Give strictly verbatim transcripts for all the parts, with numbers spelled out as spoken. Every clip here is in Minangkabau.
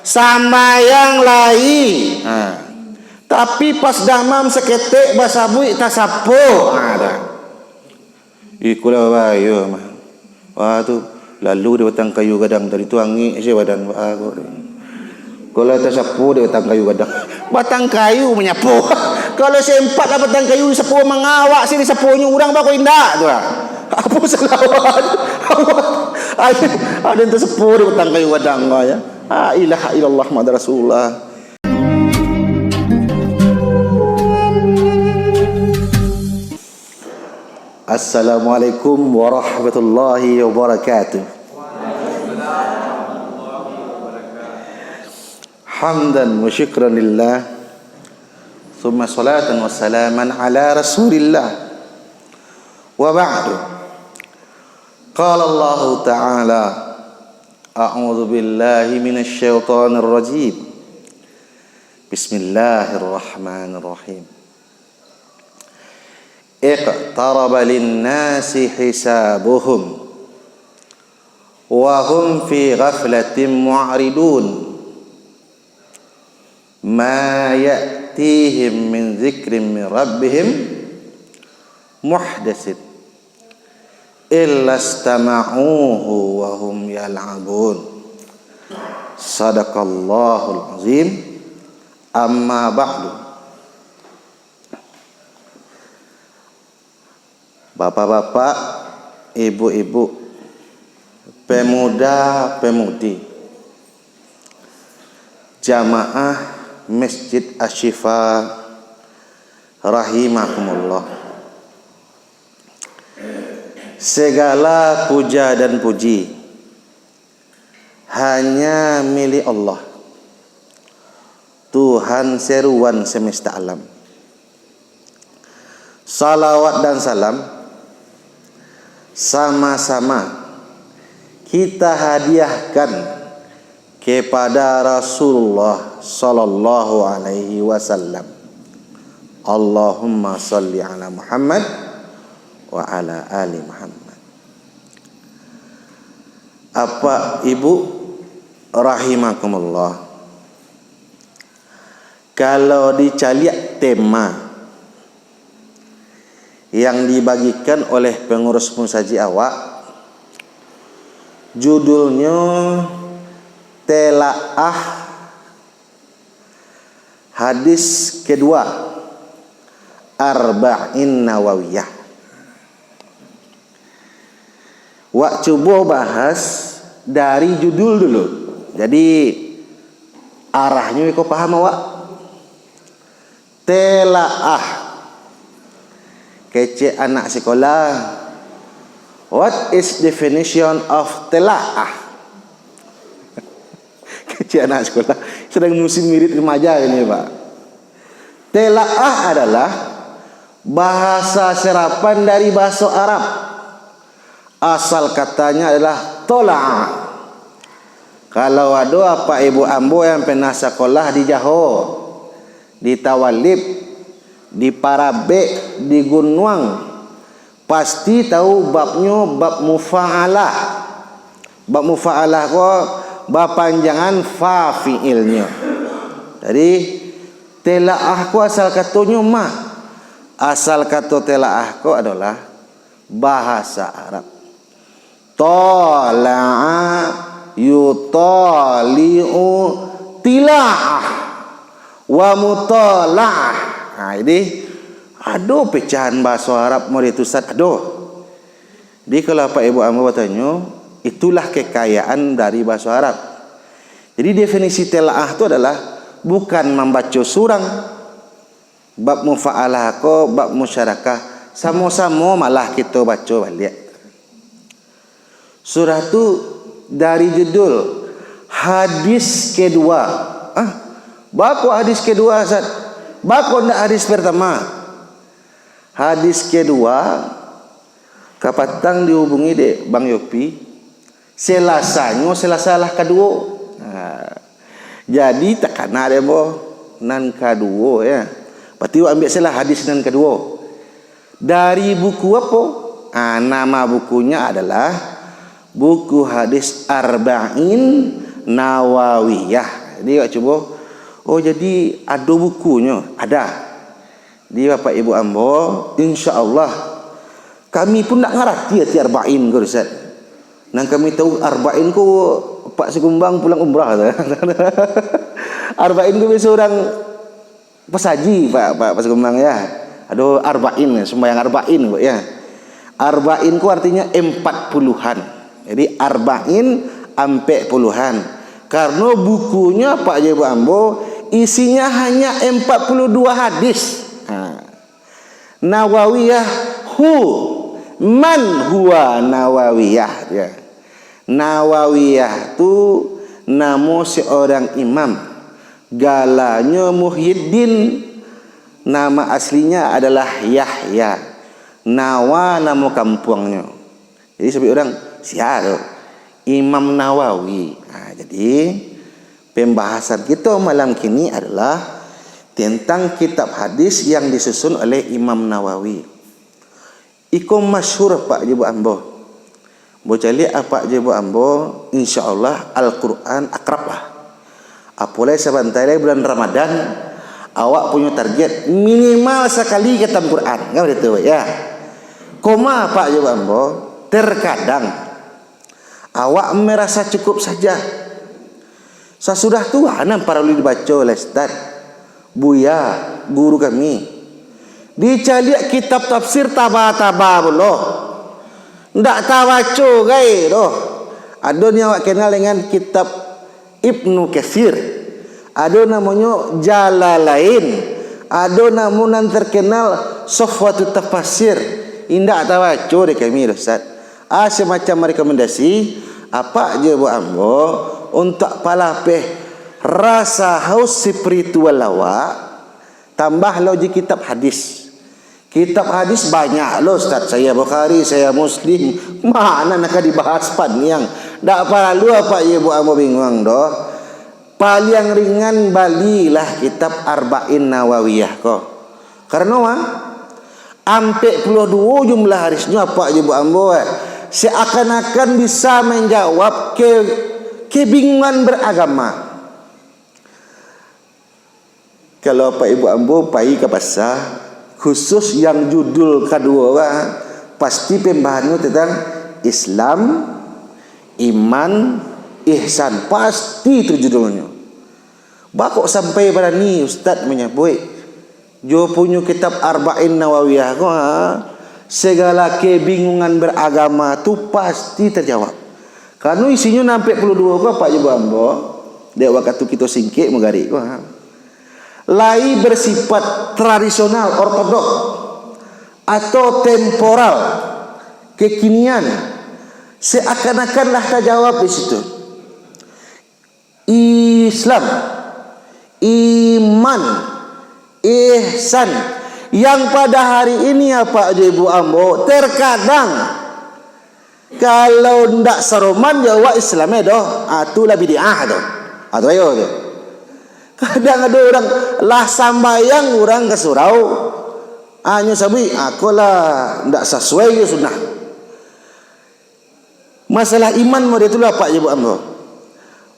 Sambayang lai. Ha. Tapi pas damam saketek basabuik tasapo. Ha, dah. Iko lah bahayo mah. Wah tu, lalu di batang kayu gadang tadi tu angek se badan, wah, ko. Kalau tasapo di batang kayu gadang. Batang kayu manyapo. Kalau sempat lah batang kayu disapo, mangawak se disaponyo urang bako indak tu lah. Apo salah awak? Awak, ada, ada yang tasapo di batang kayu gadang ko ya. La ilaha illallah Muhammad Rasulullah. Assalamualaikum warahmatullahi wabarakatuh. Hamdan wa syukran lillah. Thumma salatan wa salaman ala Rasulillah. Wa ba'du. Qala Allahu Ta'ala, A'udzu billahi minasy syaithanir rajim. Bismillahirrahmanirrahim. Iqtaraba linnasi hisabuhum wa hum fi ghaflatin mu'ridun. Ma ya'tihim min dzikrin min rabbihim muhdatsin illa istama'uhu wa hum yal'abun. Sadaqallahul azim. Amma ba'du. Bapak-bapak, ibu-ibu, pemuda-pemudi, jamaah Masjid Asy-Syifa rahimakumullah. Segala puja dan puji hanya milik Allah, Tuhan seruan semesta alam. Salawat dan salam sama-sama kita hadiahkan kepada Rasulullah sallallahu alaihi wasallam. Allahumma salli ala Muhammad wa ala ali Muhammad. Apak, Ibu, rahimakumullah. Kalau dicaliak tema yang dibagikan oleh pengurus musajik awak, judulnyo Telaah Hadis kedua, Arba'in Nawawiyah. Wak cubo bahas dari judul dulu. Jadi, arahnyo iko paham awak? Telaah. Kecek anak sikolah, "What is definition of telaah?" Kecek anak sikolah, sedang musim wirid remaja ini, Pak. Telaah adalah bahasa serapan dari bahasa Arab. Asal katanya adalah tola'a. Kalau ado apak ibu ambo yang pernah sakolah di Jaho, di Tawalib, di Parabek, di Gunuang, pasti tahu babnyo bab mufa'alah. Bab mufa'alah ko bapanjangan fa fi'ilnyo. Jadi, telaah ko asal katonyo ma. Asal kato telaah ko adolah bahasa Arab. Tala'a yutali'u tila'ah wa mutala'ah. Nah, jadi, ado pecahan bahaso Arab model tu, Ustaz? Ado. Jadi, kalau Apak Ibu ambo batanyo, itulah kekayaan dari bahaso Arab. Jadi, definisi telaah tu adalah bukan mambaco surang. Bab mufa'alah ko, bab musyarakah, samo-samo malah kito baco baliak. Surah tu dari judul hadis kedua. Ah, bako hadis kedua, Ustaz? Bako ndak hadis pertama? Hadis kedua, kapatang dihubungi dek Bang Yopi, Selasanyo Selasa lah kaduo. Ha. Jadi, takana dek ambo nan kaduo, ya. Berarti, wak ambiak sajolah hadis nan kaduo. Dari buku apo? Ah, nama bukunya adalah buku hadis Arba'in Nawawiyah. Jadi, awak cubo, oh, jadi ado bukunyo? Ada. Jadi, Bapak Ibu ambo, insya Allah, kami pun ndak ngarati arti Arba'in ko, Ustaz. Nan kami tahu Arba'in ko Pak Sikumbang pulang umrah tu. Arba'in ko biaso urang pasaji, Pak, Pak, Pak Sikumbang, ya. Ado Arba'in, sumbayang Arba'in ko, ya. Arba'in ko artinyo empat puluhan. Jadi, Arba'in, ampek puluhan. Karano bukunyo, Pak Ibu ambo, isinyo hanya empat puluh dua hadis. Ha. Nawawiyah, hu. Man huwa Nawawiyah, ya. Nawawiyah tu namo seorang imam. Galanyo Muhyiddin, nama aslinyo adalah Yahya. Nawa namo kampuangnyo. Jadi, sabuik urang, "Sia tu?" "Imam Nawawi." Nah, jadi, pembahasan kito malam kini adalah tentang kitab hadis yang disusun oleh Imam Nawawi. Iko masyhur, Pak, jo Ibu ambo. Ambo caliak, Pak, jo Ibu ambo, insya Allah Al-Quran akrab lah. Apolai sabanta lai bulan Ramadan, awak punyo target minimal sakali khatam Quran. Kan baitu, ya? Koma, Pak, jo Ibu ambo, terkadang awak merasa cukup saja. Sasudah tu, a nan paralu dibaco lai, Ustaz, Buya, guru kami? Dicaliak kitab tafsir taba-taba pulo. Ndak tabaco gai doh. Ado ni awak kenal dengan kitab Ibnu Katsir. Ado namonyo Jalalain. Ado namo nan terkenal Tuhfatut Tafasir. Indak tabaco dek kami doh, Ustaz. A, semacam rekomendasi, Apak jo Ibu ambo, untuak palapeh rasa haus spiritual awak, tambah lo jo kitab hadis. Kitab hadis banyak lo, Ustaz. Sahih Bukhari, Sahih Muslim. Ma nan ka dibahas paniang. Ndak paralu Apak jo Ibu ambo bingung doh. Paliang ringan balilah kitab Arba'in Nawawiyah ko. Karano, ah, ampek puluah duo jumlah hadisnyo, Apak jo Ibu ambo, eh, seakan-akan bisa manjawab ke-, kebingungan beragama. Kalau Apak Ibu ambo pai ka pasa, khusus yang judul kaduo, ah, pasti pembahasannyo tentang Islam, iman, ihsan. Pasti tu judulnyo. Ba kok sampai barani Ustaz manyabuik jo punyo kitab Arba'in Nawawiyah ko, ha? Segala kebingungan beragama tu pasti terjawab. Karano isinyo nan ampek puluah duo ko, Apak jo Ibu ambo, dek wakatu kito singkek mugarik ko, ha? Lai bersifat tradisional, ortodok, atau temporal, kekinian, seakan-akan lah tajawab di situ. Islam, iman, ihsan, yang pada hari ini, Apak jo Ibu ambo, terkadang kalau ndak saroman jo awak Islam e doh, ah, tu lah bidiah tu. Ah, tu ayo tu. Kadang ado urang lah sambayang urang ka surau, anyo sabuik, ah, ko lah ndak sasuai jo sunnah. Masalah iman model tu lah, Pak, jo Ibu ambo.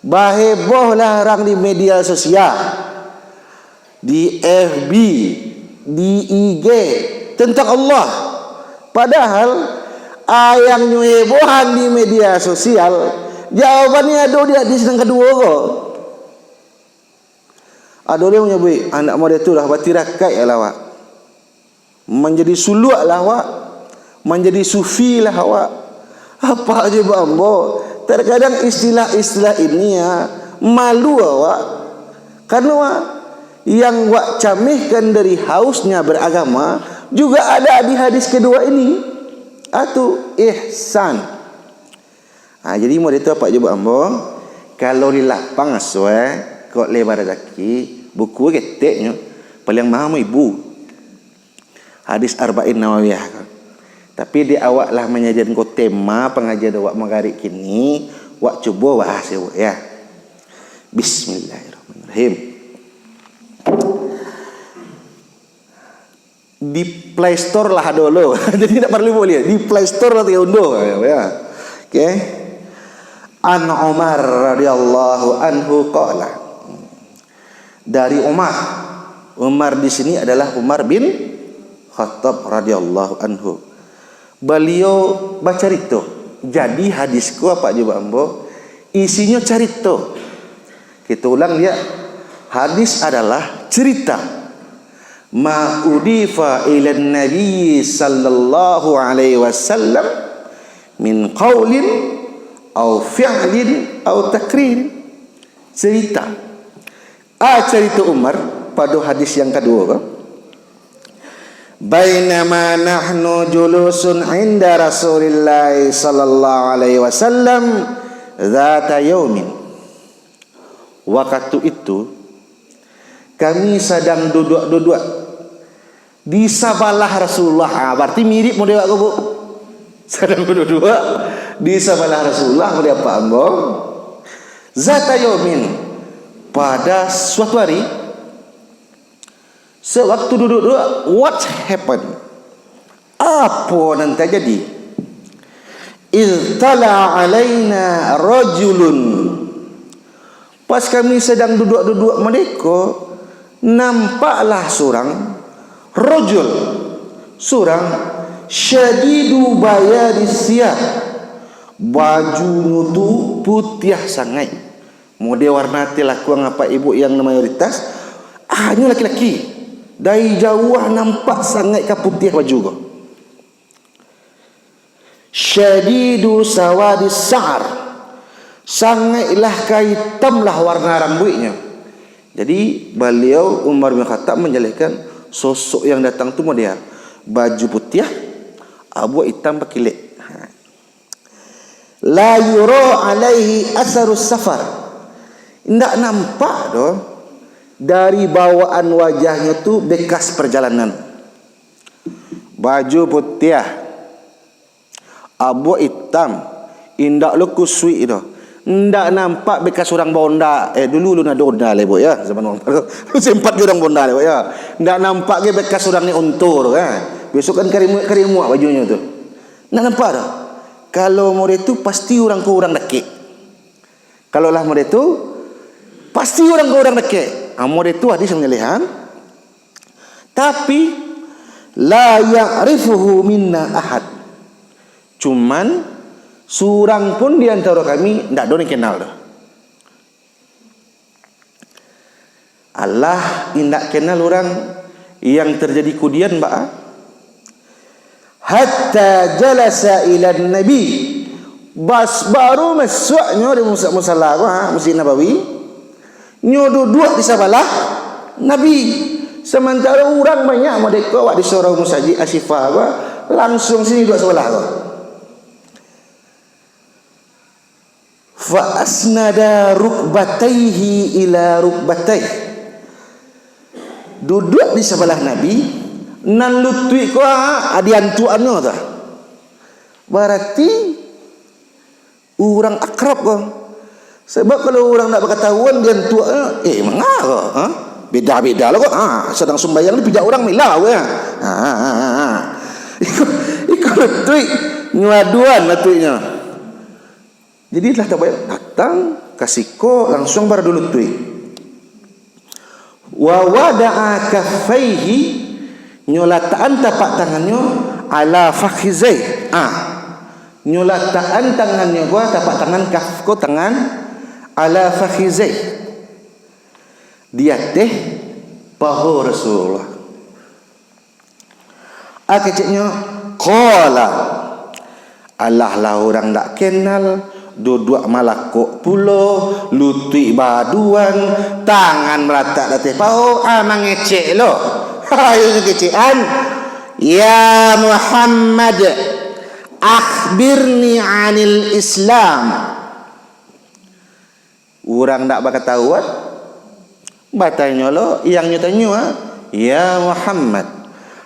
Baheboh lah urang di media sosial, di F B, di I G, tentang Allah. Padahal, a yang nyo hebohan di media sosial, jawabannyo ado di hadis nan kaduo ko. Ado lai manyabuik, anak model tu lah batirakaik lah awak. Manjadi suluak lah awak. Manjadi sufi lah awak. Apak jo Ibu ambo, terkadang istilah-istilah ini, ya, malu awak. Karano, ah, yang wak camehkan dari hausnya beragama juga ada di hadis kedua ini. Atu ihsan. Ha, jadi model tu, Apak jo Ibu ambo, kalau di lapang asuah, kok lai barajaki, buku keteknyo, paliang maha ibu. Hadis Arba'in Nawawiyah ko. Tapi dek awak lah manjadian ko tema pangajian awak magarik kini, wak cubo bahas yo, ya. Bismillahirrahmanirrahim. Di Play Store lah ado lo. Jadi, ndak paralu buliah. Di Play Store lah tingga unduh, ya. Oke. An Umar radhiyallahu anhu qala. Dari Umar. Umar di sini adalah Umar bin Khattab radhiyallahu anhu. Baliau bacarito. Jadi hadis ko apak jo ambo, isinyo carito. Kita ulang liak. Hadis adalah cerita. Ma udifa ilan Nabi sallallahu alaihi wasallam min qaulin au fi'lin au takririn. Cerita. A, carito Umar pado hadis yang kaduo ko. Bainama nahnu julusun inda Rasulillah sallallahu alaihi wasallam zata yaumin. Wakatu itu, kami sadang duduak-duduak di sabalah Rasulullah. Ah, bararti mirip model awak ko, Bu. Sadang duduak-duduak di sabalah Rasulullah, model apak ambo. Zata yaumin, pada suatu hari, sewaktu duduak-duduak, what happened? Apo nan tajadi? Idh tala alaina rajulun. Pas kami sadang duduak-duduak modeko, nampaklah surang rajul, surang syadidu bayadis siyab. Bajunyo tu putiah sangaik. Model warna ateh lakuang apak ibuk yang mayoritas, hanyo laki-laki. Dari jauah nampak sangaik ka putiah baju ko. Syadidu sawadis sa'ar. Sangaiklah ka itamlah warna rambuiknyo. Jadi, baliau Umar bin Khattab manjalehkan sosok yang datang tu model baju putiah, abuak itam bakilek. Ha. La yura alaihi asarus safar. Indak nampak doh dari bawaan wajahnyo tu bekas parjalanan. Baju putiah, abuak itam, indak lo kusuik doh. Indak nampak bekas urang baonda. Eh, dulu ulun ado onda lai, Buk, ya. Zaman urang sempat ge urang baonda lai, Buk, ya. Indak nampak ge bekas urang naik onto tu, kan. Biaso kan karimuak-karimuak bajunyo tu. Indak nampak doh. Kalau model tu, pasti urang ko urang dakek. Kalau lah model tu, pasti urang ko urang dakek. Ah, model tu hadis yang manyalehkan. Tapi, la ya'rifuhu minna ahad. Cuman, surang pun di antaro kami ndak ado nan kenal doh. Alah, indak kenal urang yang terjadi kudian, baa? Hatta jalasa ilan Nabi. Bas, baru masuaknyo di musa-, musala ko, ha, Masjid Nabawi. Nyo duduak di sabalah Nabi. Samantaro urang banyak modeko awak di surau Masajik Asyifa ko, langsuang sini duduak sabalah ko. Fa asnada rukbataihi ila rukbataih. Duduak di sabalah Nabi, nan lutuik ko, ah, diantuakannyo tu. Bararti urang akrab ko. Sabab kalau urang ndak bakatahuan diantuakannyo, eh, manga ko, ha? Beda-beda lah ko. Ha, sadang sumbayang dipijak urang milau, ya. Ha, ha, ha, ha. Iko, iko lutuik, nyo aduan lutuiknyo. Jadi lah tabayang, datang ka siko, langsuang baradu lutuik. Wa wada'a kaffaihi, nyo latakan tapak tangannyo ala fakhizaih. Ah. Nyo latakan tangannyo ko, tapak tangan kaf ko tangan, ala fakhizaih. Di ateh paho Rasulullah. Ah, keceknyo, qala, alah lah urang dak kenal, duduak malakok pulo, lutuik baduan, tangan malatak di ateh paho, ah, mangecek lo. Ayo kecekan, "Ya Muhammad, akhbirni anil Islam." Urang ndak bakatahuan, batanyo lo, yang nyo tanyo, ah, "Ya Muhammad,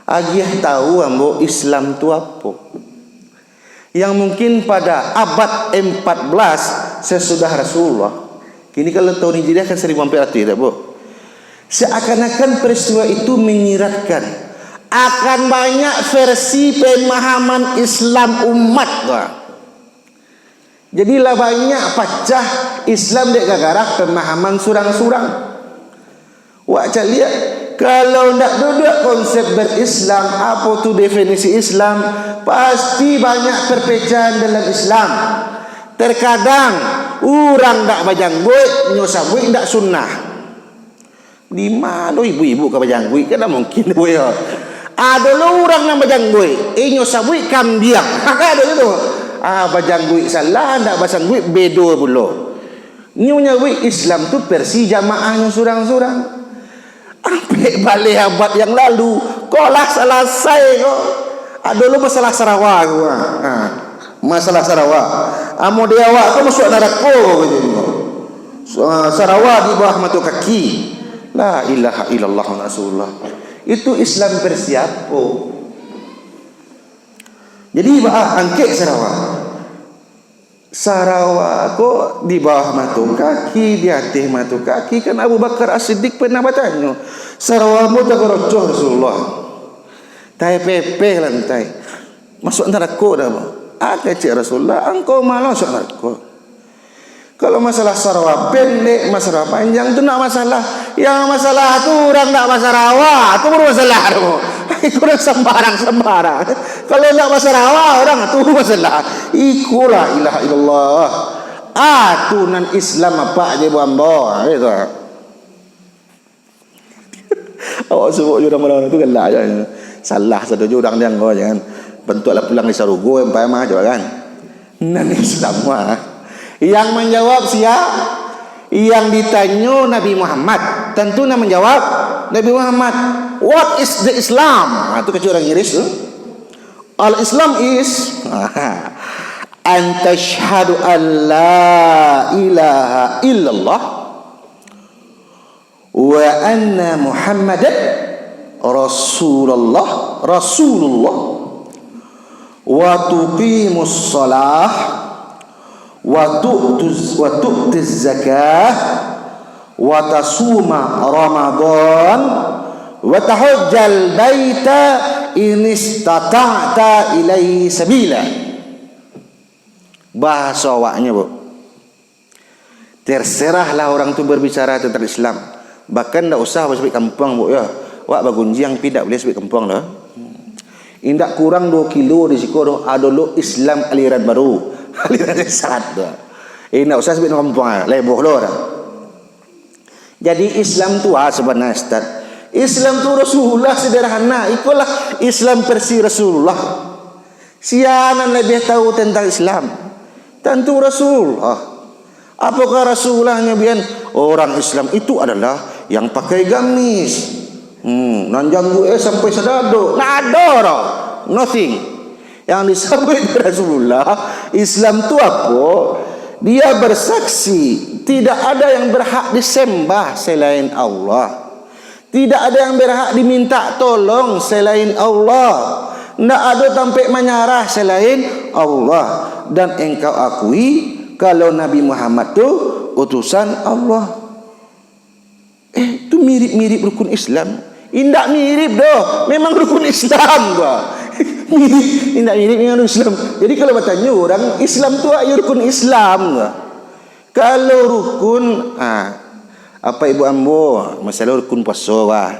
agiah tahu ambo Islam tu apo?" Yang mungkin pada abad empat belas sesudah Rasulullah. Kini kalau tahun Hijriah kan seribu empat ratus, tak, Bu? Seakan-akan peristiwa itu menyiratkan akan banyak versi pemahaman Islam umat, Pak. Jadi lah banyak pacah Islam dek gara-gara pemahaman surang-surang. Wak caliak, kalau ndak duduak konsep berislam, apo tu definisi Islam, pasti banyak perpecahan dalam Islam. Terkadang urang ndak bajangguik, nyo sabuik ndak sunnah. Di mano ibu-ibu ka bajangguik? Kan ndak mungkin, Bu, yo. Ado lo urang nan bajangguik, inyo sabuik kambiang. Kan ado tu. Ah, bajangguik salah, ndak bajangguik bedo pulo. Nyo nyabuik Islam tu versi jamaahnyo surang-surang. Ampek baleh abad yang lalu, ko lah salasai ko. Ado lo masalah sarawa ko. Ha. Masalah sarawa. Amo di awak ko masuak narako ko, katonyo. Sa-, sarawa di bawah mato kaki. La ilaha illallah Rasulullah. Itu Islam versi apo? Jadi, baa angkek sarawa. Sarawa ko di bawah mato kaki, di ateh mato kaki. Kan Abu Bakar As-Siddiq pernah batanyo, "Sarawa ambo tagarocoh, Rasulullah. Taepeh-epeh lantai. Masuak narako dah, ambo." "Ah, kecek Rasulullah, angkau malah masuak narako." Kalau masalah sarawa pendek, masalah panjang tu ndak masalah. Yang masalah tu urang ndak basarawa, tu baru masalah tu. Itu urang sambarang-sambarang. Kalau ndak basarawa, urang tu masalah. Iko la ilaha illallah. Ah, tu nan Islam apak je, Bu ambo. Ah, gitu. Awak suruah jo urang mano-mano tu galak je. Salah sado jo urang di anggo je kan. Bantuaklah pulang di sarugo, empai mah jo kan. Nan Islam mah. Yang manjawab sia? Yang ditanyo Nabi Muhammad. Tantu nan manjawab Nabi Muhammad. "What is the Islam?" Ha, tu kecek urang Inggris tu. "Al-Islam is an tashhadu an la ilaha illallah wa anna Muhammadan Rasulullah, Rasulullah, wa tuqimus shalah, wa tu'tuz, wa tu'tiz zakah, wa tasuma Ramadan, wa tahujjal baita in istata'ta ilaihi sabila." Bahaso awaknyo, Bu. Terserahlah orang tu berbicara tentang Islam. Bahkan ndak usah basabuik kampuang, Bu, yo. Wak bagunjiang pi ndak buliah sabuik kampuang doh. Indak kurang duo kilo di siko doh, ado lo Islam aliran baru. Aliran sesat tu. Eh, ndak usah sabuik kampuang, leboh lo dah. Jadi Islam tu ah, sabananyo, Ustaz. Islam tu Rasulullah sederhana. Ikolah Islam versi Rasulullah. Sia nan labiah tahu tentang Islam? Tantu Rasulullah. Apakah Rasulullah nyabuikan orang Islam itu adalah yang pakai gamis? Hmm, nan jangguik eh sampai sadado. Ndak ado doh. Nothing. Yang disabuik Rasulullah, Islam tu apo? Dia bersaksi, tidak ada yang berhak disembah selain Allah. Tidak ada yang berhak diminta tolong selain Allah. Ndak ado tampek manyarah selain Allah. Dan engkau akui kalau Nabi Muhammad tu utusan Allah. Eh, tu mirip-mirip rukun Islam. Indak mirip doh, memang rukun Islam tu. Mirip, indak mirip dengan rukun Islam. Jadi kalau batanyo orang, Islam tu ayo rukun Islam tu. Kalau rukun, ah, apak ibu ambo, masalah rukun puaso, bah.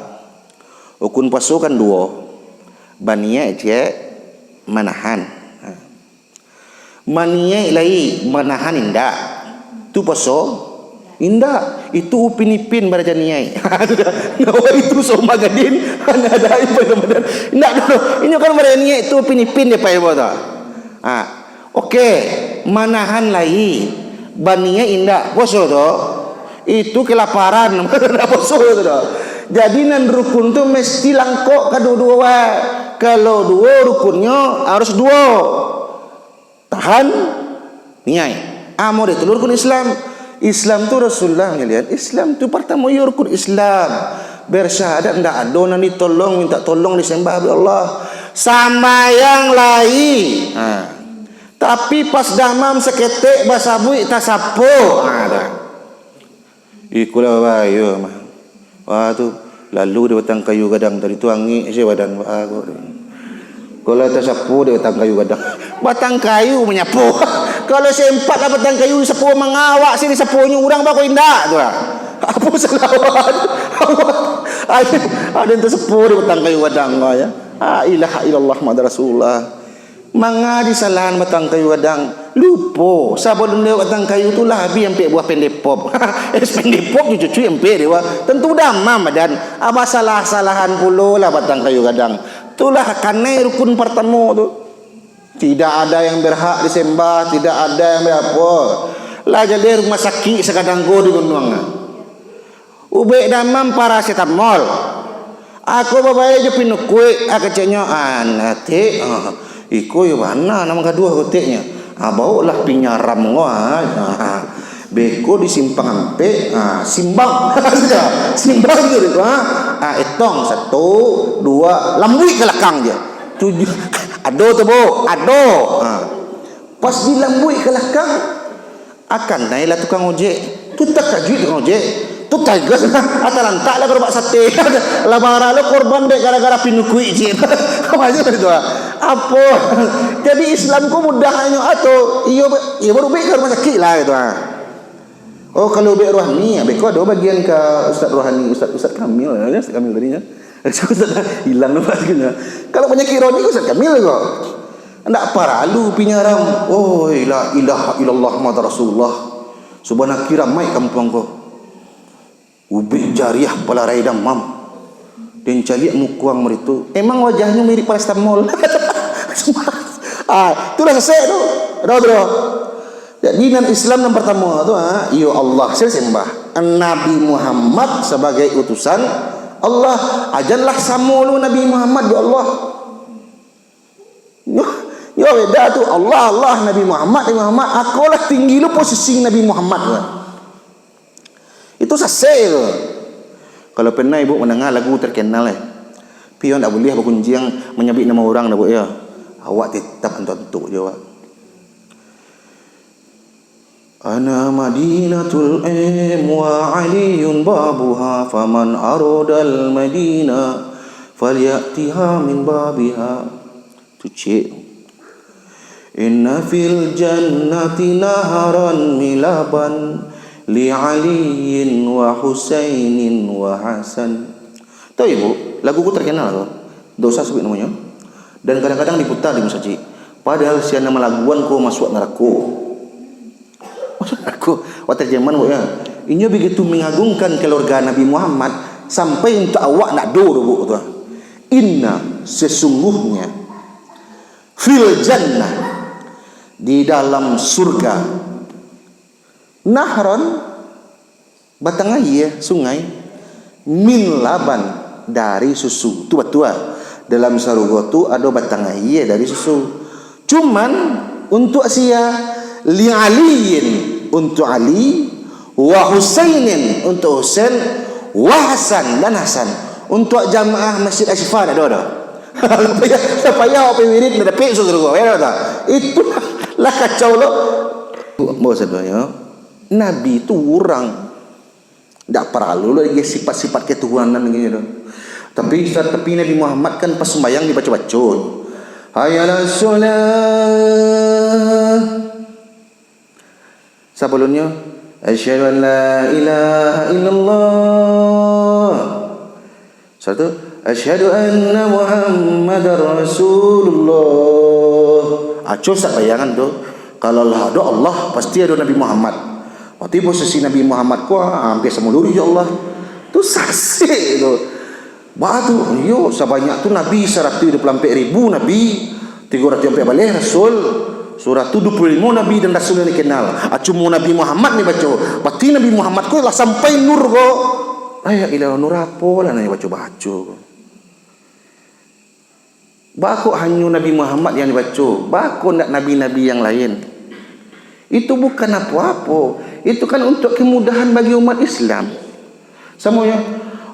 Rukun puaso kan duo. Baniaik ciek, manahan. Ha. Maniaik lai, manahan indak. Tu puaso? Indak. Itu Upin Ipin baraja niaik. Nah, itu soma gadin, hanya ada Ipin Ramadan. Indak tu. Inyo kan baraja niaik tu Upin Ipin dia pai buat tu. Ha. Oke, manahan lai. Baniaik indak. Puaso tu? Itu kelaparan. Ndak puaso tu doh. Jadi nan rukun tu mesti langkok kaduo-duo, wak. Kalau duo rukunnyo harus duo. Tahan, niaik. Amo deh tu rukun Islam. Islam tu Rasulullah manyalian. Islam tu partamo iyo rukun Islam. Bersyahadat ndak ado nan ditolong, minta tolong, disembah dek Allah. Sambayang lai. Ha. Tapi pas damam saketek basabuik tasapo. Ha, dah. Ikulah bahayo mah. Wah tu, lalu di batang kayu gadang tadi tu angik se badan, wah, ko. Kalau tasapo di batang kayu gadang. Batang kayu manyapo. Kalau sempat lah batang kayu disapo, manga awak se disaponyo urang, bako indak tu lah. Apo salah awak? Awak, ado, ado nan tasapo di batang kayu gadang ko, ya. La ilaha illallah Muhammad Rasulullah. Manga disalahan batang kayu gadang? Lupo, sabalun lewat batang kayu tu lah abih ampek buah pendepop. Es pendepop jo cucui ampek dewa. Tentu damam badan. Aba salah-salahan pulo lah batang kayu gadang. Itulah kanai rukun partamo tu. Tidak ada yang berhak disembah, tidak ada yang berapo. Lah jaleh rumah sakik sakadang ko di Banuang. Ubek damam parasetamol. Ako babae jo pinukuik, ah, keceknyo, ah, Tek, ah, iko yo bana nan manggaduah ko, Teknyo. Ah, baoklah pinyaram ko, ah. Ah, beko di simpang ampek, ah, simbang. Simbang tu, ah. Ah, etong, satu, dua, lambuik ka lakang je. Tujuh. Ado tu, Bu? Ado. Ah. Pas dilambuik ka lakang, akan nailah tukang ojek. Tu takajuik tukang ojek. Tu tagas lah. Atalantak lah garobak sate. Lah marah lo korban dek gara-gara pinukuik cik. Macam tu, ah. Apo? Jadi Islam ko mudah nyo ato. Iyo, iyo baru baik ka rumah sakik lah gitu, ah. Oh, kalau ubek rohani, ya, beko ado bagian ka Ustaz Rohani, Ustaz, Ustaz Kamil, ya, Ustaz Kamil tadi, ya. Ustaz hilang nampak sikitnyo. Kalau panyakik rohani, Ustaz Kamil ko. Ndak paralu pinyaram. Oh, la ilaha illallah Muhammad Rasulullah. Subhanallah, kiramaik kampuang ko. Ubek jariah palarai damam. Den caliak muko ang maritu. Emang wajahnyo mirip parasetamol. Ah, tu lah sesek tu. Ado tu dah. Jadi nan Islam nan partamo tu, ha, iyo Allah, sia sembah. Nabi Muhammad sabagai utusan Allah. Ajanlah samo lu Nabi Muhammad jo Allah. Nyo, nyo beda tu. Allah, Allah, Nabi Muhammad, Nabi Muhammad. Akolah tinggi lu posisi Nabi Muhammad tu. Itu sasek tu. Kalau pernah ibu mandanga lagu terkenal, eh, "Piyo ndak buliah bagunjiang manyabuik namo urang dah, Bu, yo," awak tetap antuk-antuk jo awak. "Ana Madinatul Ilm wa Aliyun babuha, faman aradal Madinah falyatiha min babiha." Tu cik. "Inna fil jannati naharan min laban li Aliyin wa Husainin wa Hasan." Tahu ibu, lagu ko terkenal tu. Ndak usah sabuik namonyo. Dan kadang-kadang diputar di masajik. Padahal sia nan malaguan ko masuak narako. Masuak narako. Wah, terjemahan ko, ya. Inyo begitu mengagungkan keluarga Nabi Muhammad sampai untuak awak ndak do doh, Bu, tu. "Inna, sesungguhnya, fil jannah, di dalam surga, nahran, batang aia, sungai, min laban, dari susu." Tu batua. Dalam sarugo tu ado batang aia dari susu. Cuman, untuak sia? Li Aliyin, untuak Ali, wa Husainin, untuak Husain, wa Hasan, dan Hasan. Untuak jamaah Masjid Asyifa ndak ado doh. Supaya, supaya awak pai wirid ndak dapek susu sarugo, ya, dah. Itu lah kacau lo. Bawa sadonyo. Nabi tu urang. Ndak paralu lo lagi sifat-sifat ketuhanan gitu tu. Tapi, tapi Nabi Muhammad kan pas sumbayang dibaco-baco. "Hayya 'alas shalah." Sabalumnyo, "Asyhadu an la ilaha illallah." Sudah tu, "Asyhadu anna Muhammadar Rasulullah." Aco sak bayangan tu, kalau lah ado Allah, pasti ado Nabi Muhammad. Berarti posisi Nabi Muhammad ko, ah, hampir samo luruih jo Allah. Tu sasek tu. Baa tu, iyo, sabanyak tu Nabi saratuih duo puluah ampek ribu Nabi, tigo ratuih ampek baleh Rasul, saratuih duo puluah limo Nabi dan Rasul yang dikenal. Ah, cumo Nabi Muhammad ni baco. Berarti Nabi Muhammad ko lah sampai nur ko. Ai, ilah nur apo lah nan baco-baco ko. Baa kok hanyo Nabi Muhammad yang dibaco? Baa kok ndak nabi-nabi yang lain? Itu bukan apo-apo. Itu kan untuk kemudahan bagi umat Islam. Samonyo,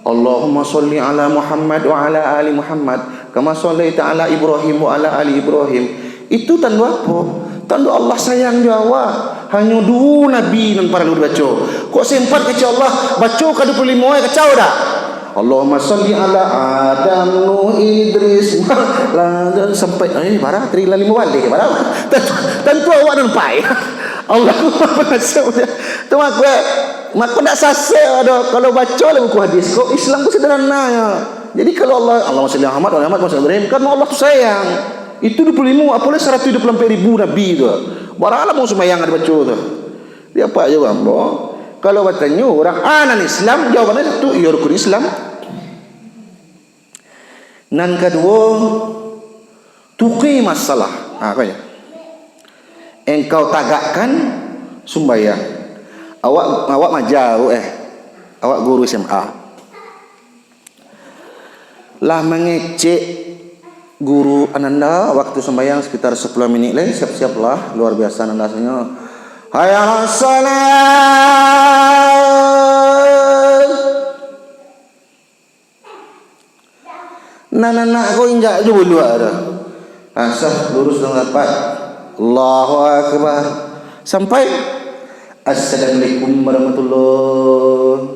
"Allahumma shalli ala Muhammad wa ala ali Muhammad, kama shallaita ala Ibrahim wa ala ali Ibrahim." Itu tando apo? Tando Allah sayang jo awak. Hanyo duo nabi nan paralu dibaco. Kok sempat kecek Allah, baco ka duo puluah limo ai, kacau dak? Allahumma shalli ala Adam, Nuh, Idris, lah, sampai, eh, bara, tadi lah limo baleh, bara. Tantu, tantu awak nan pai. Allahumma shalli. Tu mako, mako ndak sasek doh kalau baco lah buku hadis ko. Islam ko sederhana ya. Jadi kalau Allah, Allahumma shalli ala Muhammad, wa ala Muhammad, wa ala Ibrahim, karena Allah tu sayang. Itu dua puluh limo, apolai saratus dua puluh ampek ribu nabi tu. Bara lah mau sumbayang dibaco tu. Di apak jo ambo. Kalau batanyo urang, "Ah, nan Islam?" Jawabannyo satu, iyo rukun Islam. Nan kaduo, tuqimas shalah. Ha, ko yo. Engkau tagakkan sumbayang. Awak, awak maja, Bu, eh. Awak guru S M A. Lah mangecek guru ananda waktu sumbayang sekitar sepuluh minik lai, siap-siaplah, luar biasa ananda rasonyo. Hayya alas shalah. Nan anak ko injak jo buluak tu. Asah lurus dengan rapat. Allahu Akbar. Sampai, "Assalamualaikum warahmatullahi."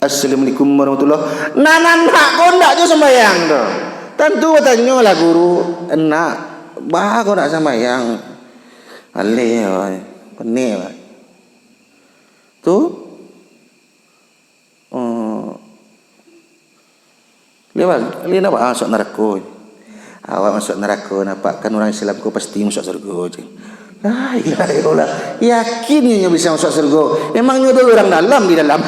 "Assalamualaikum warahmatullahi." Nan anak ko ndak jo sumbayang tu. Tantu batanyo lah guru, "Anak, baa ko ndak sumbayang?" Aleh, oi. Penek, oi. Tu. Oh. Lewat, lewat awak masuak narako. Awak masuak narako, nampak kan urang Islam ko pasti masuak surga, cek. La ilaha illallah. Yakin nyo bisa masuak surga. Emang nyo ado urang dalam di dalam.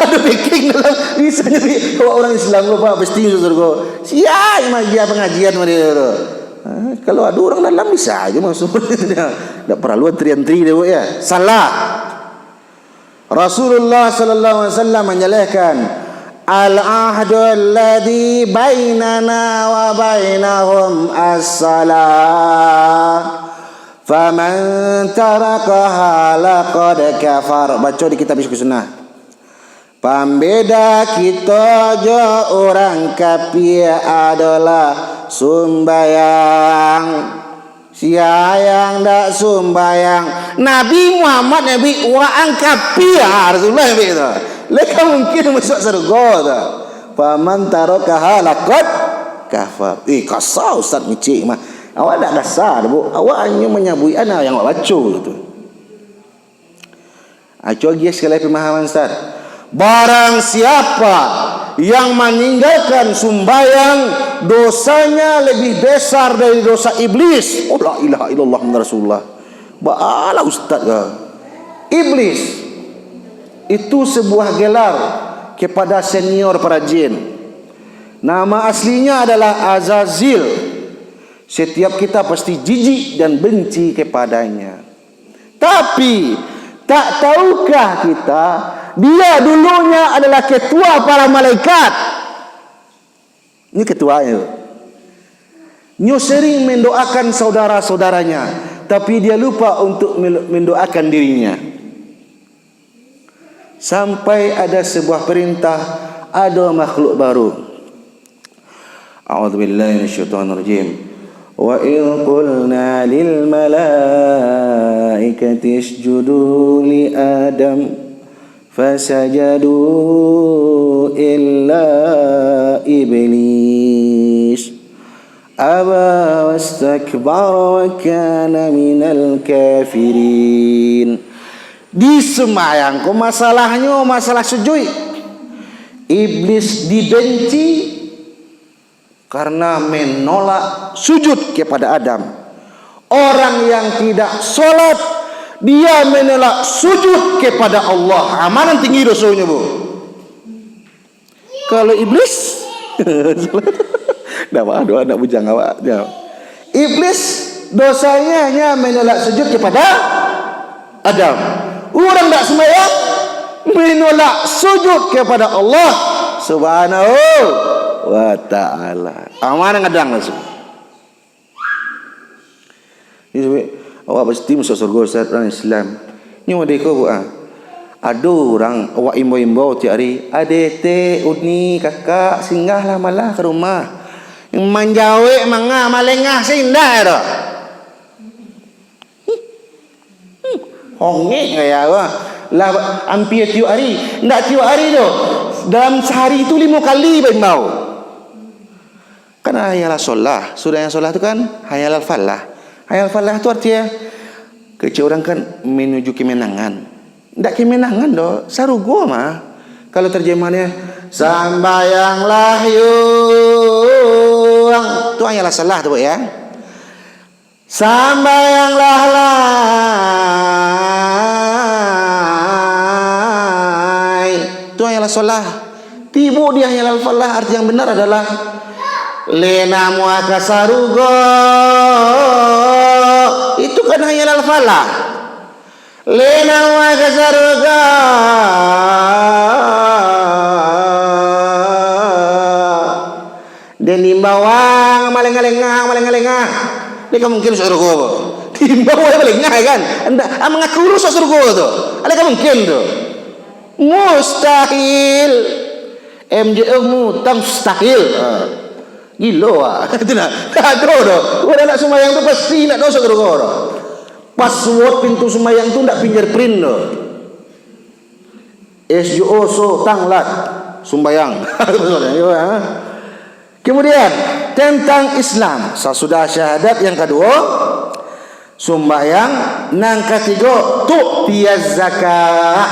Ado backing dalam. Bisa jadi awak urang Islam ko, Pak, pasti masuak surga. Sia imam dia pengajian model tu. Ha, kalau ado urang dalam bisa aja masuk. Ndak perlu antri-antri dia, Bu, ya. Salah. Rasulullah sallallahu alaihi wasallam manjalehkan, "Al-ahdu alladzi bainana wa bainahum as-salah, faman tarakaha laqad kafar." Baco di kitab Syarah Sunnah. Pambeda kito jo urang kapia adolah sumbayang. Sia yang dak sumbayang, Nabi Muhammad Nabi, waang kapia, ah, Rasulullah Nabi tu. Lai ka mungkin masuak surga tu. "Faman tarakaha laqad kafar." Eh, kasa Ustaz ngecek mah. Awak dak kasa doh, Bu. Awak hanyo manyabuik nan awak baco tu. Ah, cubo agiah sakali pemahaman, Ustaz. Barang siapa yang maninggalkan sumbayang, dosanya lebih besar dari dosa iblis. Oh, la ilaha illallah Muhammad Rasulullah. Baalah ustaz ka. Iblis itu sebuah gelar kepada senior para jin. Nama aslinya adalah Azazil. Setiap kita pasti jijik dan benci kepadanya. Tapi, tak tahukah kita, dia dulunya adalah ketua para malaikat? Ini ketuanya. Nyo sering mendoakan saudara-saudaranya, tapi dia lupa untuk mel-, mendoakan dirinya. Sampai ada sebuah perintah, ada makhluk baru. A'udzubillahi minasyaitonirrajim. Wa idh qulna lil malaikati isjudu li Adam fasajadu illa iblis aba wastakbara wa kana minal kafirin. Di sumbayang ko masalahnyo masalah sujuik. Iblis dibenci karena menolak sujud kepada Adam. Orang yang tidak sholat, dia menolak sujud kepada Allah. Ah, ma nan tinggi dosonyo, Bu? Kalau iblis, dah bah, doa anak bujang awak. Dah. Iblis dosanya hanya menolak sujud kepada Adam. Urang dak sembahyang menolak sujud kepada Allah Subhanahu wa Ta'ala. Aman ngadang langsung. Jadi, awak pasti masuk surga, Ustaz, urang Islam. Nyo mode ko, Bu, ah. Ado urang awak imbau-imbau tiap hari, "Ade, tek, uni, kakak, singgahlah malah ka rumah." Manjawek manga, malengah se indak doh. Hongek gaya awak. Lah, ampia tiok hari. Ndak tiok hari doh. Dalam sahari tu limo kali baimbau. Kan hayya alas shalah, sudah hayya alas shalah tu kan hayya alal falah. Hayya alal falah tu artinya, kecek urang kan menuju kemenangan. Ndak kemenangan doh, sarugo mah. Kalau terjemahannya, "Sambayanglah yuang." Tu hayya alas shalah tu, Buk, ya. "Sambayanglah lai." Tu hayya alas shalah. Tibo di hayya alal falah, arti yang benar adalah, "Lena mua ka sarugo." Itu kan hayya alal falah. "Lena mua ka sarugo." Den diimbau malengah-lengah, malengah-lengah. Dia kan mungkin masuk sarugo, Buk. Diimbau malengah, kan? Ndak, ah, mangaku urus masuk sarugo tu. Ada kan mungkin tu? Mustahil. M J O mutang mustahil. Ha. Gilo, ah. Itu nah. Tak ada doh. Urang nak sumbayang tu pasti nak masuk sarugo doh. Password pintu sumbayang tu ndak fingerprint doh. S J O so tanglat sumbayang. Kemudian, tentang Islam, sasudah syahadat yang kaduo, sumbayang, nan katigo, tu'tiyaz zakah.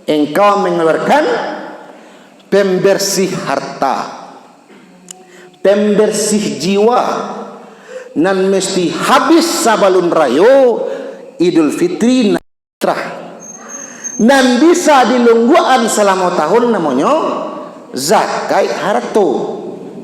Engkau mengeluarkan pembersih harta, pembersih jiwa, nan mesti habis sabalun rayo Idul Fitri, fitrah. Nan bisa dilungguakan salamo tahun namonyo zakat harato.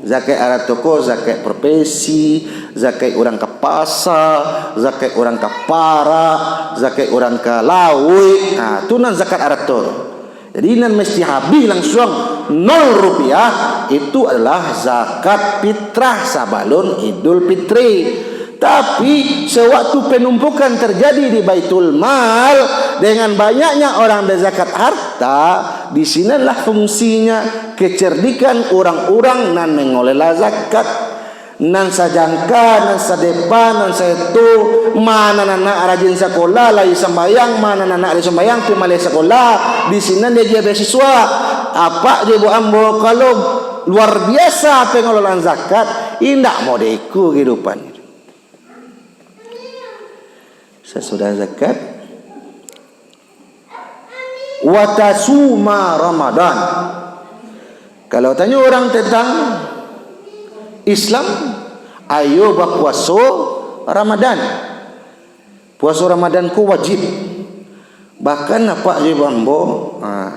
Zakat harato ko zakat profesi, zakat urang ka pasa, zakat urang ka parak, zakat urang ka lauik. Ha, tu nan zakat harato. Jadi, nan mesti habih langsuang nol rupiah, itu adalah zakat fitrah sabalun Idul Fitri. Tapi, sewaktu penumpukan terjadi di Baitul Mal, dengan banyaknya orang berzakat harta, di sinilah fungsinya kecerdikan urang-urang nan mengelola zakat. Nan sajangka, nan sadepa, nan saeto, ma nan anak rajin sakolah, lai sumbayang, ma nan anak lai sumbayang, tu maleh sakolah, di sinan diagiah beasiswa. Apak jo ibuk ambo, kalau luar biasa pengelolaan zakat, indak modeko kehidupan. Sasudah zakat, "Wa tasuma Ramadan." Kalau tanyo urang tentang Islam, ayo bapuaso Ramadan. Puaso Ramadan ko wajib. Bahkan apak jo ibuk ambo, ha,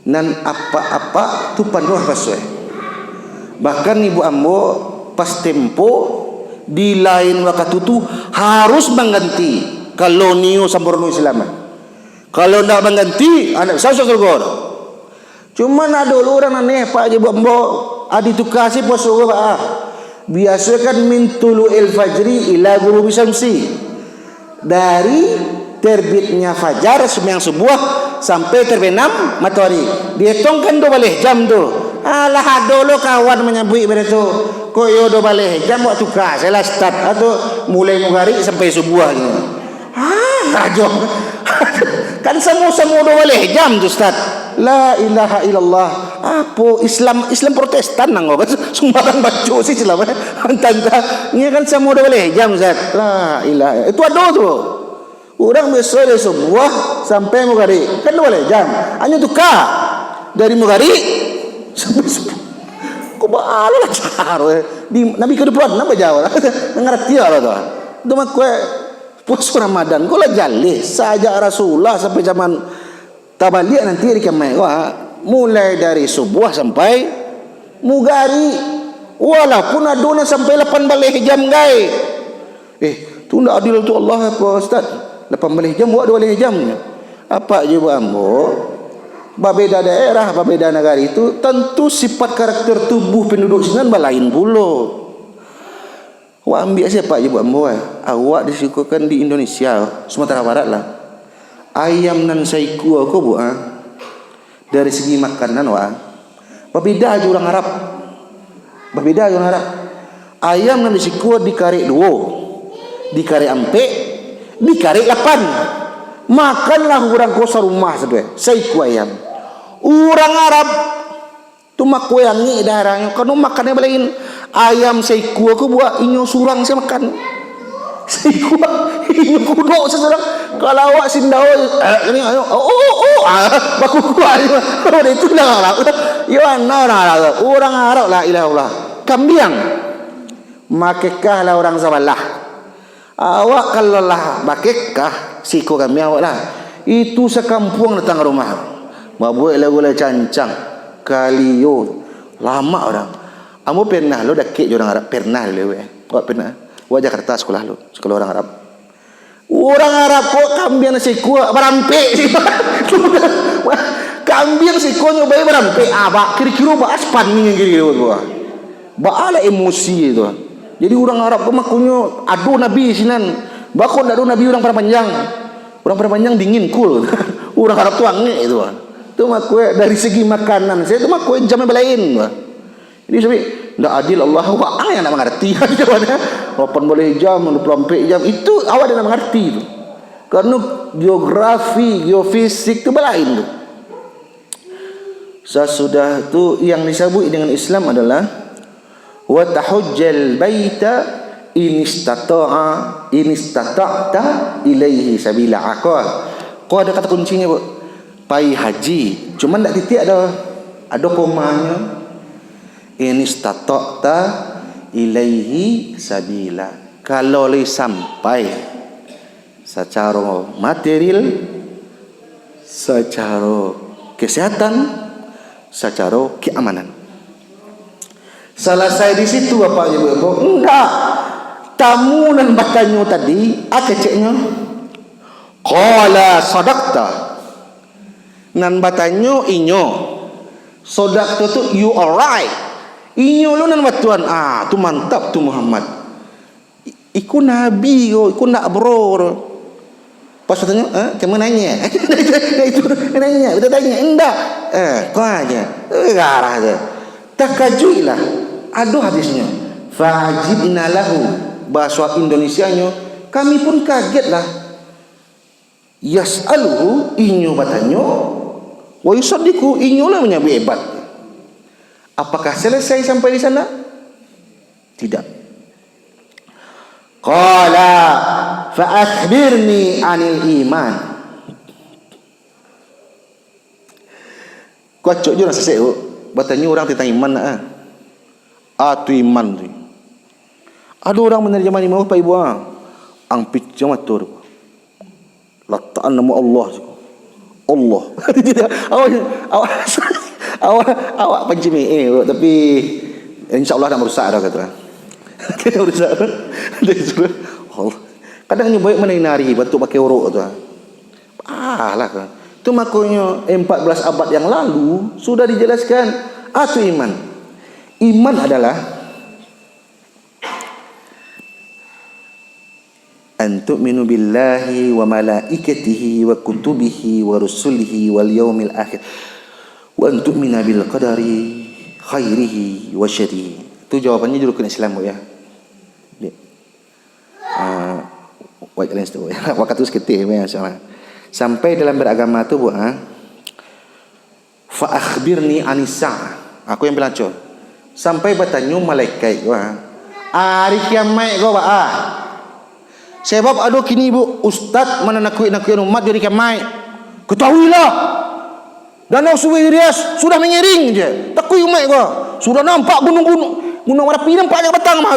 nan apak-apak tu panuah puaso. Bahkan ibuk ambo pas tempo di lain wakatu tu harus mangganti, kalau nio samporno Islam. Kalau ndak mangganti, ndak bisa masuak sarugo doh. Cuman ado lo urang aneh, Pak, jo ibuk ambo, ado tuka se puaso ko, Pak, ah. Biaso kan min tulu'il fajri ila ghurubi syamsi. Dari terbitnya fajar, sumbayang subuah, sampai terbenam matoari. Dietongkan duo baleh jam tu. Alah, ado lo kawan manyabuik baitu. Kok iyo duo baleh jam, wak tuka se lah, Ustaz. Atau mulai mugarik sampai subuah gitu. Ah, rajo. Kan samo-samo duo baleh jam tu, Ustaz. La ilaha illallah. Apo Islam, Islam Protestan nang ko, sumbarang baco se Islam, eh. Antah-antah. Ini kan samo duo baleh jam, Ustaz. La ilaha. Itu ado tu. Urang biaso dari subuah sampai mugarik. Kan duo baleh jam. Anyo tuka. Dari mugarik sampai subuah. Ko baa lah caro, eh. Di, Nabi ka duo puluah anam bajawa lah. Ngarati lah tu. Tu mah kue puaso Ramadan ko lah jaleh sajak Rasulullah sampai zaman tabaliak nanti ari kiamaik ko, ha. Mulai dari subuah sampai mugarik. Walaupun ado nan sampai lapan baleh jam gai. Eh, tu ndak adil tu Allah apa, Ustaz? Lapan baleh jam, wak duo baleh jam. Apak jo ibuk ambo, babeda daerah, babeda nagari tu, tantu sifat karakter tubuh penduduk sinan balain pulo. Wak ambiak se, Pak, jo ibuk ambo, eh. Awak disiko kan di Indonesia, Sumatera Barat lah. Ayam nan saikua ko, Buk, ah, dari segi makanan, wak, babeda jo urang Arab. Babeda jo urang Arab. Ayam nan disiko dikarek duo, dikarek ampek, dikarek lapan. Makanlah urang ko sarumah sadonyo, saikua ayam. Urang Arab tu makoyangik daranyo, karano makannyo balain. Ayam saikua ko buek inyo surang se makan. Saikua, inyo kudok se surang. Kalau awak sindau, eh, ini, ayo, oh, oh, oh, ah, bakukuak ayo. Udah itu urang Arab. Yo, ana urang Arab. Urang Arab, la ilaha illallah. Kambiang. Makekahlah urang sabalah. Awak kalau lah bakekah, siko kami awak lah. Itu sakampuang datang ka rumah. Babuek lah gulai cancang, kalio, lamak urang. Ambo pernah lo dakek jo urang Arab, pernah lo lewat. Awak pernah? Awak Jakarta sekolah lo, sekolah urang Arab. Urang Arab ko kambiang siko barampek. Kambiang siko nyo bae barampek. Ah, ba, kiro-kiro ba aspan ni kiro-kiro tu. Baalah emosi tu. Jadi urang Arab tu makonyo ado nabi sinan. Bako ndak ado nabi urang Padang Panjang. Urang Padang Panjang dingin, cool. Urang Arab tu angek tu. Tu mako dari segi makanan, sajo tu mako jamnya balain tu. Jadi sampai ndak adil Allah, waang yang ndak mangarti. Jawabannya, lapan baleh jam, dua puluh ampek jam, itu awak ndak mangarti tu. Karena geografi, geofisik tu balain tu. Sasudah tu, yang disabuik dengan Islam adalah, "Wa tahujjal baita in istata'a, in istata'ta ilaihi sabila." Ah, ko, ko ado kata kuncinya, Bu. Pai haji. Cuman ndak titik ado. Ado komanyo. "In istata'ta ilaihi sabila." Kalau lai sampai sacaro material, sacaro kesehatan, sacaro keamanan. Salasai di situ, Bapak Ibu, Ibu? Indak. Tamu nan batanyo tadi, a keceknyo? Qala sadaqta. Nan batanyo inyo. Sadaqta tu, you are right. Inyo lo nan batuan. Ah, tu mantap tu, Muhammad. Iko nabi ko, iko ndak bro. Pas tanyo, "Eh, kama nanya?" Itu, nanya, kita tanya, "Indak." Eh, kau aja. Eh, garah aja. Takajuiklah. Ado hadisnyo. Fa'ajibna lahu. Bahasa Indonesianyo, kami pun kagetlah. Yas'aluhu, inyo batanyo, wa yusaddiqu, inyo lah manyabuik hebat. Apakah selesai sampai di sana? Tidak. Qala, "Fa akhbirni anil iman." Kocok jo urang sasek tu. Batanyo urang tantang iman nak, ah. Ah, tu iman tu. Ado urang manarjamah iman, Bapak Ibu, ah. Ang picang mato tu. Latakan namo Allah. Allah. Awak, awak, awak, awak pancing, eh, tapi insya Allah ndak marusak dah, kata. Ndak marusak. Allah. Kadang nyo baik manari-nari, bantuak pakai uruk tu. Ah lah. Tu makonyo empat belas abad yang lalu sudah dijelaskan. Ah, tu iman. Iman adalah an tu'minu billahi wa malaikatihi wa kutubihi wa rusulihi wal yaumil akhir, wa an tu'mina bil qadari khairihi wa syarrihi. Tu jawabannyo di rukun Islam, Bu, ya. Di, ah, wait, lain situ, Bu, ya. Wakatu saketek, ya, insyaallah. Sampai dalam beragama tu, Bu, ah, "Fa akhbirni anis sa'ah." Aku yang pelaco. Sampai batanyo malaikat ko, ha, "Ari kiamaik ko baa?" Sebab ado kini, Bu, ustaz mananakuik-nakuik umat jo ari kiamaik. Ketahuilah, Danau Sungai Rias sudah mengiring je. Takuik umaik ko. Sudah nampak gunung-gunung, Gunung Marapi nampak je batang mah.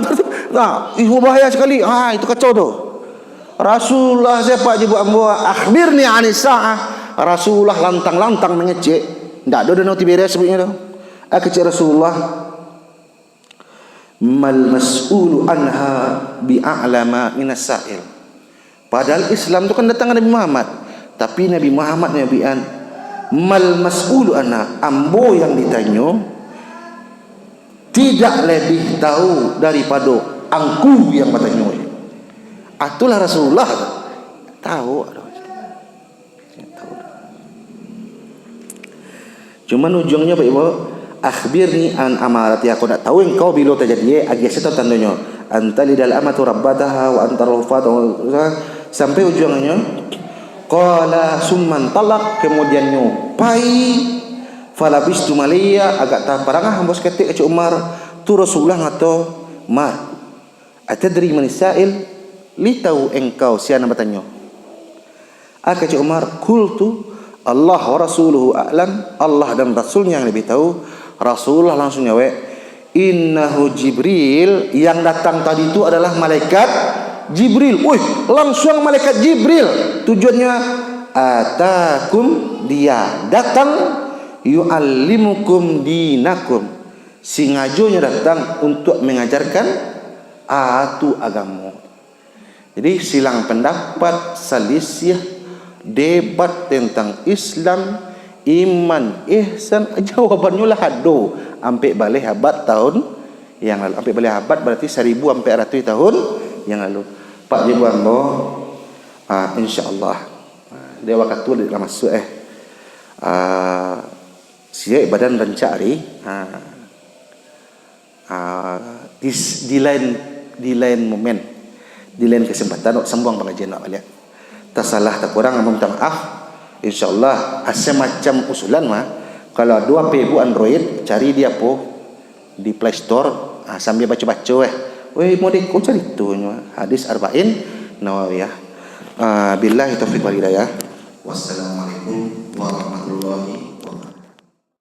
Nah, ih, bahaya sekali. Ha, itu kacau tu. Rasulullah siapa je buat ambo, "Akhbirni anis sa'ah." Rasulullah lantang-lantang mangecek. Ndak ado Danau Tiberias sabuiknyo tu. Ah, kecek Rasulullah, "Mal mas'ulu anha bi'a'lama minas sa'il." Padahal Islam tu kan datang dari Nabi Muhammad. Tapi Nabi Muhammad nyabuikan, "Mal mas'ulu anha," ambo yang ditanyo, tidak lebih tahu daripado angku yang batanyo. Ah, itulah Rasulullah. Tahu. Cuman ujuangnyo, Pak Ibu, "Akhbirni an amarati," aku nak tahu engkau bilo tajadi, eh, agiah se tahu tandonyo. "An talidal amatu rabbataha wa an taral hufata," sampai ujuangnyo, Qala summan talak, kemudiannyo pai, falabistu maliya, agak taparangah ambo saketek, kecek Umar, tu Rasulullah ngato, Mar, atadri manis sa'il, li tahu engkau sia nan batanyo? Kecek Umar, qultu, Allah wa rasuluhu a'lam, Allah dan Rasulnya yang lebih tahu. Rasulullah langsung nyawek, innahu Jibril, yang datang tadi tu adalah malaikat Jibril. Wih, langsung malaikat Jibril. Tujuannya, atakum, dia datang, yu'allimukum dinakum. Sengajonyo datang untuk mengajarkan atu agamo. Jadi, silang pendapat, salisiah, debat tentang Islam, iman, ihsan, jawabannyo lah ado. Ampek baleh abad tahun yang lalu. Ampek baleh abad berarti saribu ampek ratus tahun yang lalu. Pak Jibu ambo, ah, insya Allah. Ah, dia waktu dia lah masuk, eh. Ah, siap badan rancak hari. Ah. Ah, di, di lain, di lain momen, di lain kesempatan, awak sambuang pangajian awak baliak. Tasalah takurang, ambo minta maaf. Insya Allah, asa macam usulan mah, kalau ado H P ibu Android, cari di apo, di Play Store, ah, sambil baco-baco, eh. Weh, model ko caritonyo, hadis Arba'in Nawawiyah. Ah, billahi taufiq wal hidayah. Wassalamualaikum warahmatullahi